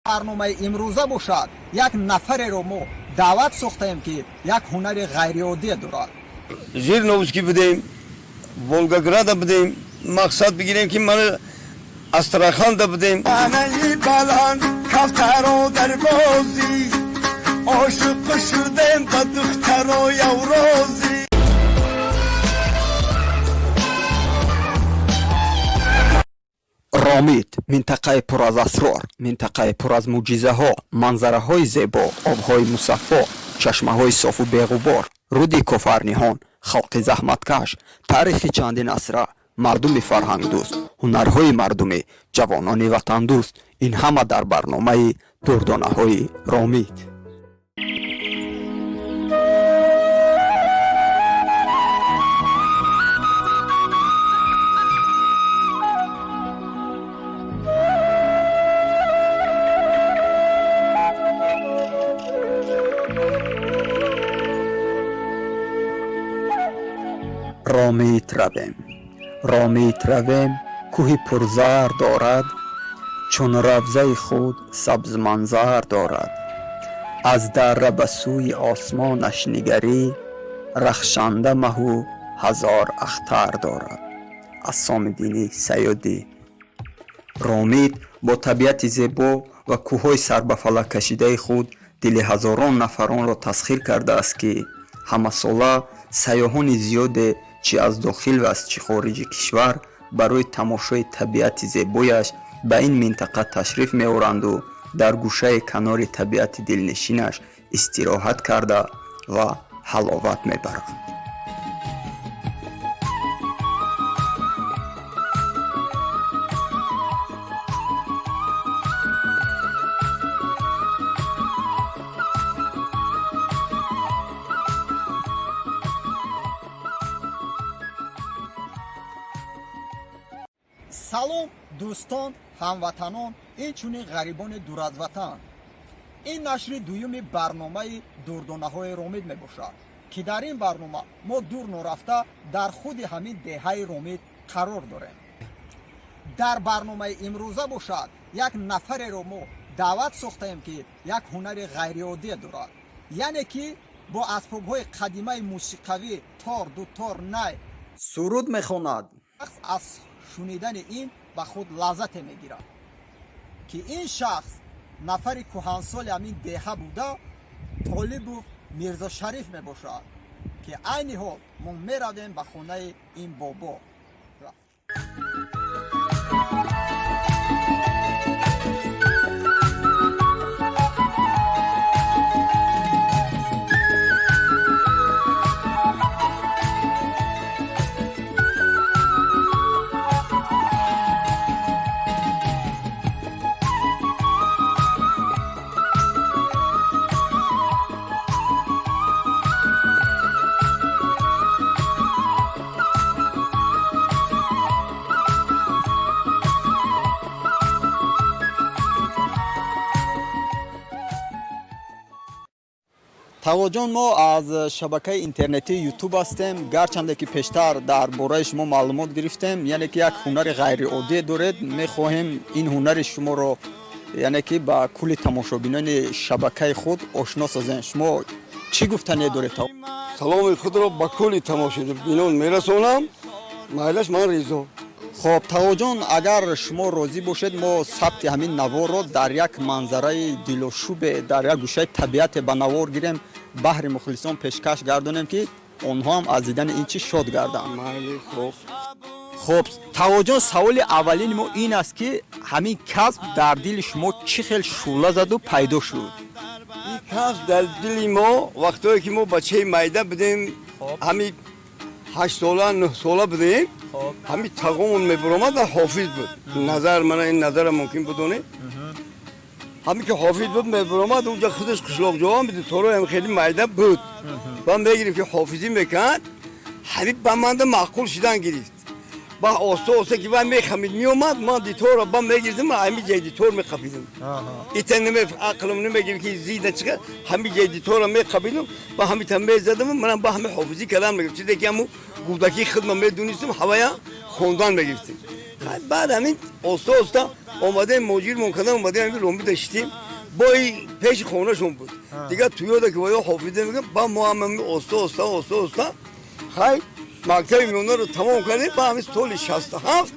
Барномаи имрӯза бошад, як нафареро мо даъват сохтаем, ки як ҳунари ғайриоддие дорад. Жириновский будем, Волгограда будем, мақсад бигирем, ки мана Астраханда будем. Анаи баланд кавтаро дар бозӣ, ошиқ шудем ба духтаро яврозӣ. Ромит — минтақаи пур аз асрор, минтақаи пур аз мӯъҷизаҳо, манзараҳои зебо, обҳои мусаффо, чашмаҳои софу беғубор, руди Кофарниҳон, халқи заҳматкаш, таърихи чандин асра, мардуми фарҳангдӯст, ҳунарҳои мардумӣ, ҷавонони ватандӯст. Ин ҳама дар барномаи Дурдонаҳои Ромит. Ромит равем, Ромит равем, кӯҳи пурзар дорад, чун равзаи худ сабзманзар дорад. Аз дарра ба сӯи осмонаш нигарӣ, рахшанда маҳу ҳазор ахтар дорад. Асомиддини Сайёдӣ. Ромит бо табиати зебо ва кӯҳҳои сарбафалак кашидаи худ дили ҳазорон нафаронро тасхир кардааст, ки ҳамасола сайёҳони зиёде, чӣ аз дохил ва аз чӣ хориҷи кишвар, барои тамошои табиати зебояш ба ин минтақа ташриф меоранду дар гӯшаи канори табиати дилнишинаш истироҳат карда ва ҳаловат мебаранд. Салом, дӯстон, ҳамватанон, инчунин ғарибони дур аз ватан. Ин нашри дуюми барномаи Дурдонаҳои Ромид мебошад, ки дар ин барнома мо дур норафта дар худи ҳамин деҳаи Ромид қарор дорем. Дар барномаи имрӯза бошад, як нафареро мо даъват сохтаем, ки як ҳунари ғайриоддие дорад, яъне ки бо асбобҳои қадимаи мусиқавӣ, тор, дутор, най суруд мехонад. Шахс аз шунидани ин ба худ лаззате мегирад, ки ин шахс нафари кӯҳансоли ҳамин деҳа буда, Толибов Мирзошариф мебошад, ки айни ҳол мо меравем ба хонаи ин бобо. Тавоҷон, мо аз шабакаи интернетии Ютуб ҳастем. Гарчанде ки пештар дар бораи шумо маълумот гирифтем, яъне ки як ҳунари ғайриоддие доред, мехоҳем ин ҳунари шуморо, яъне ки, ба кулли тамошобинони шабакаи худ ошно созем. Шумо чӣ гуфтание доред? Саломи худро ба кулли тамошобинон мерасонам. Майлаш, ман Ризо. Хоб, Тавоҷон, агар шумо розӣ бошед, мо сабти ҳамин наворро дар як манзараи дилошӯбе, дар як гӯшаи табиате ба навор гирем, баҳри мухлисон пешкаш гардонем, ки онҳо ҳам аз дидани ин чиз шод гарданд. Майли, хоб. Хоб, Тавоҷон, саволи аввалини мо ин аст, ки ҳамин касб дар дили шумо чӣ хел шӯъла заду пайдо шуд? Ин касб дар дили мо вақтое ки мо бачаи майда будем, ҳами 8 сола, 9 сола будем, ҳами тағомон мебуромад ва ҳофиз буд. Назар мана ин назара мумкин будонед, ҳами ки ҳофиз буд, мебуромад, унҷа худаш қишлоқҷоам буд, тороям хеле майда буд, ба мегирифт, ки ҳофизӣ мекард, ҳами ба манда маъқул шидан гирифт. Ба оста оста ки вай мехамид, меомад, ман диторро ба мегирифтам, ҳами ҷай дитор меқапидам. Ита неме ақлам намегирифт, ки зида чиқа, ҳами ҷай диторро меқапидам ба ҳами та мезадам. Манам ба ҳами ҳофизӣ кардан мегирифт, чизе ки ҳаму гудакӣ хидма медонистам, ҳавая. Хондан мегирифтем. Баъд ҳамин оста оста омадем, муҳоҷирмон кардам, омадем, ҳамин Ромида шитем, бои пеши хонашон буд. Дигар туёда ки воё ҳофизе мегӯям, ба мо ҳам ҳамин оста оста оста оста хай мактаби миёнаро тамом кардем. Ба ҳамин соли 67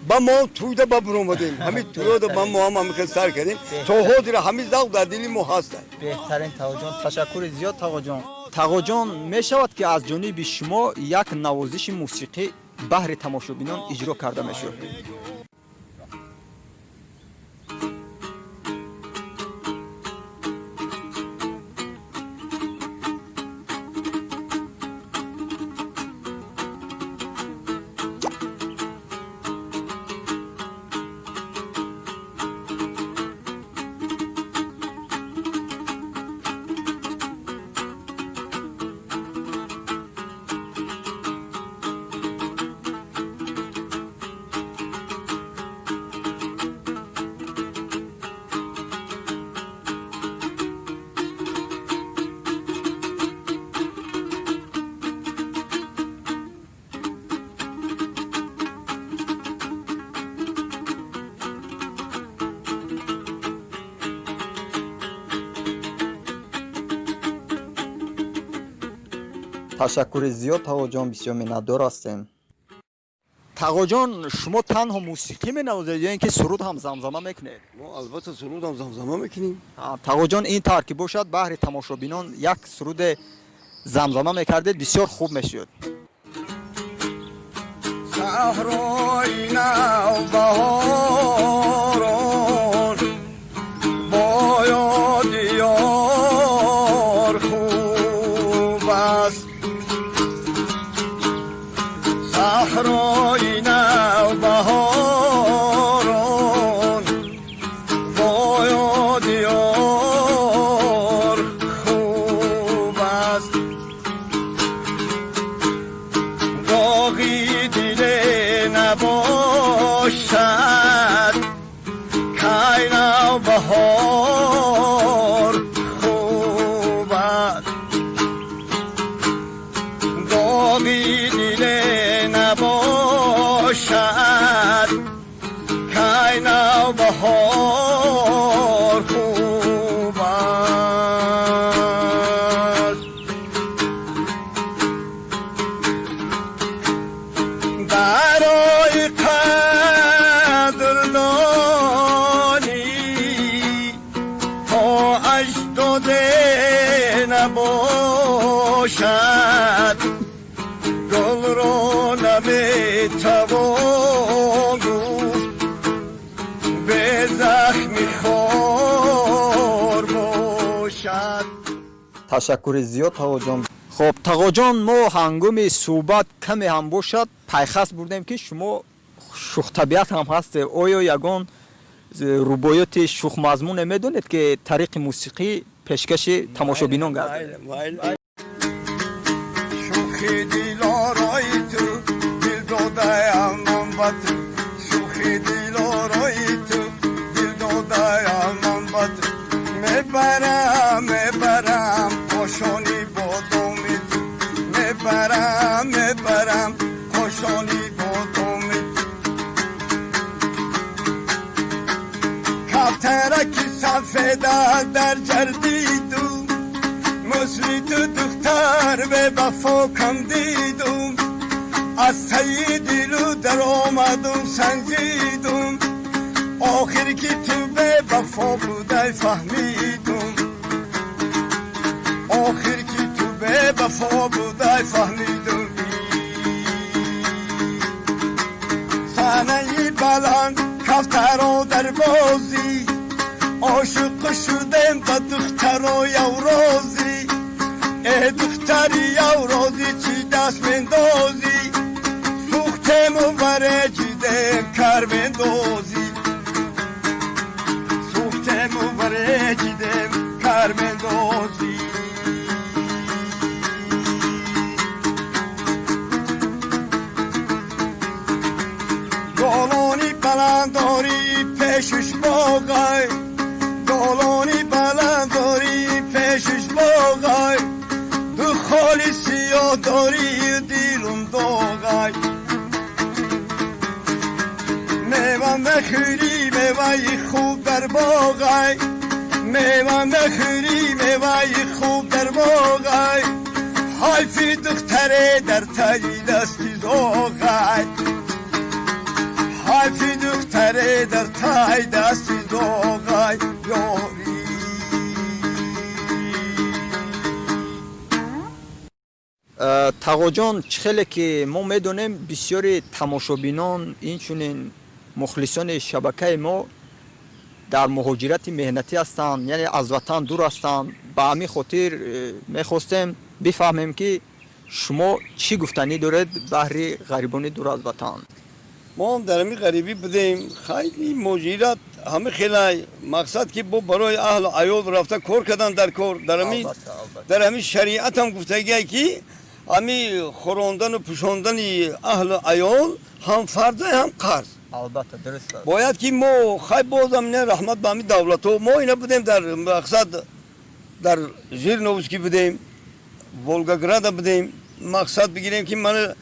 ба мо туйда ба биромадем, ҳамин туёда ба мо ҳам ҳамин хел сар кардем. То ҳозира ҳамин завқ дар дили мо ҳаст. Беҳтарин, Тағоҷон, ташаккури зиёд, Тағоҷон. Тағоҷон, мешавад ки аз ҷониби шумо як навозиши мусиқӣ баҳри тамошобинон иҷро карда мешуд? Ташаккури зиёд, Тағоҷон, бисёр миннатдор ҳастем. Тағоҷон, шумо танҳо мусиқӣ менавозед ё ин ки суруд ҳам замзама мекунед? Мо албатта сурудам замзама мекунем. Тағоҷон, ин тавр ки бошад, баҳри тамошобинон як суруде замзама мекардед, бисёр хуб мешуд. Саҳрои навбаҳорон бо ёди ёр хуб аст, саҳрои навбаҳорон бо ёди ёр хуб аст, доғи диле набошад, кай навбаҳор хуб аст, доғи диле набошад, кай навбаҳор хуб аст. Барои қадрдонӣ то аҷдоде набошад, гулро наметавон гуфт бе захми хор бошад. Ташаккури зиёд, Тағоҷон. Хоб, Тағоҷон, мо ҳангоми суҳбат каме ҳам бошад пайхаст бурдем, ки шумо шӯхтабиат ҳам ҳастед. Оё ягон рубоёти шӯхмазмуне медонед, ки тариқи мусиқӣ пешкаши тамошобинон гардад? Майли, майли. Шӯхи дилорои ту дил додаям ман ба ту, шӯхи дилорои ту дил додаям ман ба ту, мебарам, мебарам кошони бодоми ту, мебарам, мебарам кошони бодоми ту. Кафтараки сафеда дар ҷардиду, мисли ту духтар бевафо кам дидум, аз таи дилу даромадум, санҷидум, охир ки ту бевафо будай фаҳмидум, охир ки ту бевафо будай фаҳмидум. Саҳнаи баланд кафтаро дар бозӣ, ошиқ шудем ба духтаро яврозӣ, э духтари яврозӣ, чӣ даст мендозӣ, сӯхтему вареҷидем кар мендозӣ, сӯхтему вареҷидем кар мендозӣ. Долони баланд дорӣ пешиш боғай, долони баланд дорӣ пешиш боғай, ду холи сиёҳ дорӣ, дилум доғай. боғай, мева мехӯрӣ, меваи хуб дар боғай, ҳайфи духтаре дар таги дасти зоғай, ҳайфи духтаре дар таги дасти зоғай, ёрӣ. Тағоҷон, чӣ хеле ки мо медонем, бисёри тамошобинон, инчунин мухлисони шабакаи мо дар муҳоҷирати меҳнатӣ ҳастанд, яъне аз ватан дур ҳастанд. Ба ҳамин хотир мехостем бифаҳмем, ки шумо чӣ гуфтанӣ доред баҳри ғарибони дур аз ватан. Мо ҳам дар ҳамин ғарибӣ будем. Хайли муҳоҷират ҳама хелай мақсад ки бо барои аҳлу аёл рафта кор кардан дар кор, дар ҳамин шариат ҳам гуфтагие, ки ҳамин хӯрондану пӯшондани аҳлу аёл ҳам фарзе, ҳам қарз. Албатта, дуруст аст. Бояд ки мо хай бозам не, раҳмат ба ҳамин давлатҳо, мо ина будем, дар мақсад дар Жириновский будем, Волгограда будем, мақсад бигирем ки мана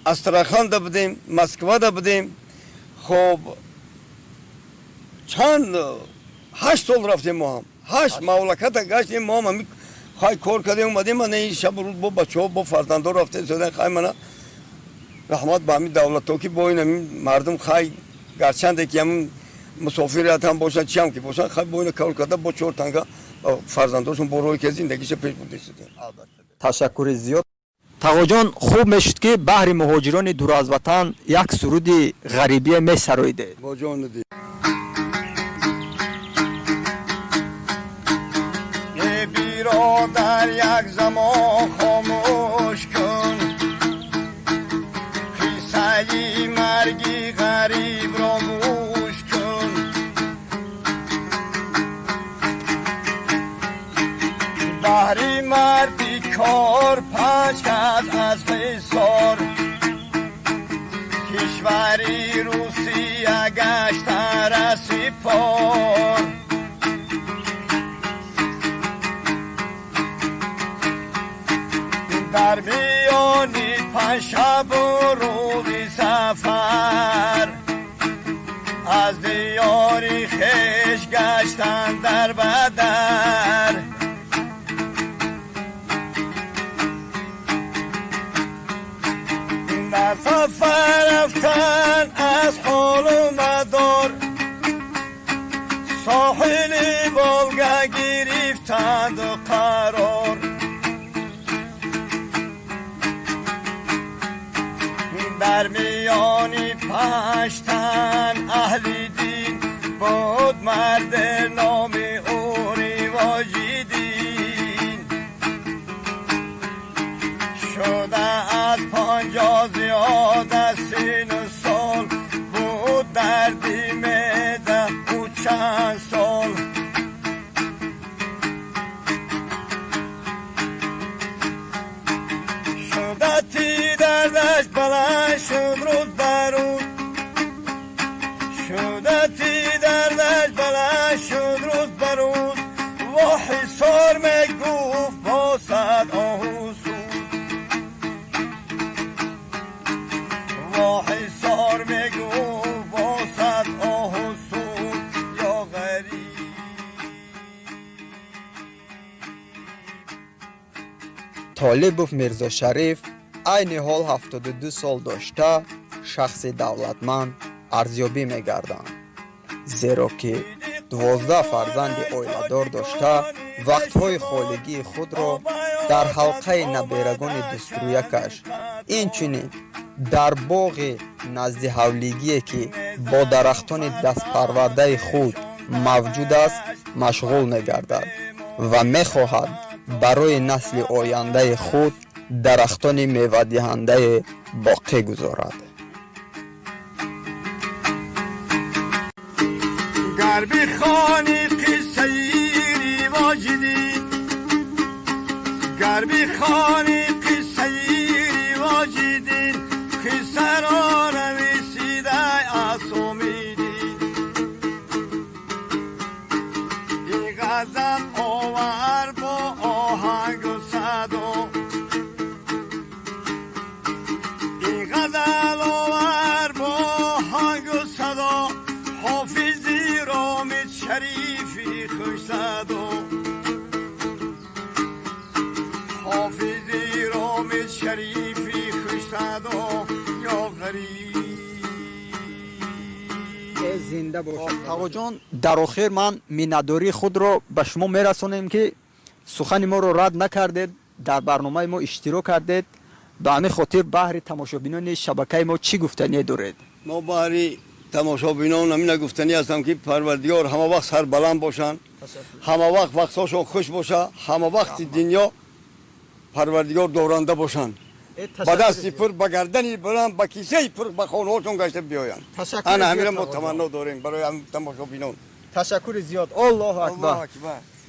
Астраханда будем, Москвада будем. Хоб, чанд 8 сол рафтем, мо ҳам ҳашт мамлаката гаштем, мо ҳам ҳамин хай кор кардем, омадем. Мана ин шабу рӯз бо бачаҳо, бо фарзандо рафтем содан. Хай, мана раҳмат ба ҳамин давлатҳо, ки бо ин ҳамин мардум, хай, гарчанде ки ҳамин мусофирият ҳам бошад, чиам ки бошад, хай, бо ина кор карда, бо чор танга фарзандошон бо роҳи ки зиндагиша пеш бурда истодем. Ташаккури зиёд, Тағоҷон. Хуб мешуд, ки баҳри муҳоҷирони дур аз ватан як суруди ғарибие месароидед. Бо ҷону дил. Э биродар, як замон хомӯш кун, қиссаи марги ғарибро гӯш кун. Баҳри марди кор панҷ кас аз ҳисор кишвари Русия гашта расипор. Дар миёни панҷшабу рӯзи сафар аз диёри хеш гаштан дар бадар. Дар сафар рафтан аз ҳолу мадор, соҳили Волга гирифтанд қарор. Дар миёни панҷтан аҳли дин буд марде, номи ӯ Ривоҷиддин. Шуда аз 50 зиёда сину сол, буд дарди меъда ӯ чанд сол. Шиддати дардаш баланд шуд рӯз ба рӯз, шиддати дардаш баланд шуд рӯз ба рӯз, во Ҳисор, мегуфт бо сад оҳу сӯз, во Ҳисор, мегуфт бо сад оҳу сӯз, ё ғариб. Толибов Мирзошариф айни ҳол 72 сол дошта, шахси давлатманд арзёбӣ мегарданд, зеро ки 12 фарзанди оиладор дошта, вақтҳои холигии худро дар ҳалқаи наберагони дӯстрӯякаш, инчунин дар боғи назди ҳавлигие, ки бо дарахтони дастпарвардаи худ мавҷуд аст, машғул мегардад ва мехоҳад барои насли ояндаи худ дарахтони мевадиҳандае боқӣ гузорад. Гар бихонӣ қиссаи Ривоҷиддин, гар бихонӣ қиссаи Ривоҷиддин, қиссаро нависидай Асомиддин. Ин ғазал овар бо оҳангу садо, ин ғазал овар бо оҳангу садо, ҳофизи Ромит Шариф. Зинда бошед. Тағоҷон, дар охир ман миннатдории худро ба шумо мерасонем, ки сухани моро рад накардед, дар барномаи мо иштирок кардед. Ба ҳамин хотир баҳри тамошобинони шабакаи мо чӣ гуфтание доред? Мо баҳри тамошобинон ҳамина гуфтанӣ ҳастам, ки Парвардигор ҳама вақт сарбаланд бошанд, ҳама вақт вақтҳошон хуш боша, ҳама вақти дунё Парвардигор доранда бошанд, ба дасти пур, ба гардани баланд, ба кисаи пур ба хонаҳошон гашта биёянд. Ана ҳамина мо таманно дорем барои тамошобинон. Ташаккури зиёд. Аллоҳу акбар.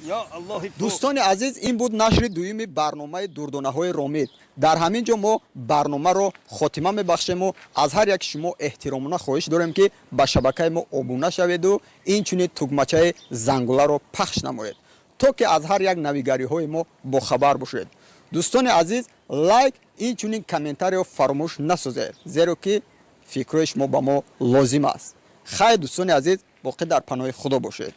Ё Аллоҳи. Дӯстони азиз, ин буд нашри дуюми барномаи «Дурдонаҳои Ромит». Дар ҳамин ҷо мо барномаро хотима мебахшему аз ҳар як шумо эҳтиромона хоҳиш дорем, ки ба шабакаи мо обуна шаведу инчунин тугмачаи зангуларо пахш намоед, то ки аз ҳар як навигариҳои мо бохабар бошед. Дӯстони азиз, лайк, инчунин комментариё фаромӯш насозед, зеро ки фикрҳои шумо ба мо лозим аст. Хайр, дӯстони азиз, боқӣ дар паноҳи Худо бошед.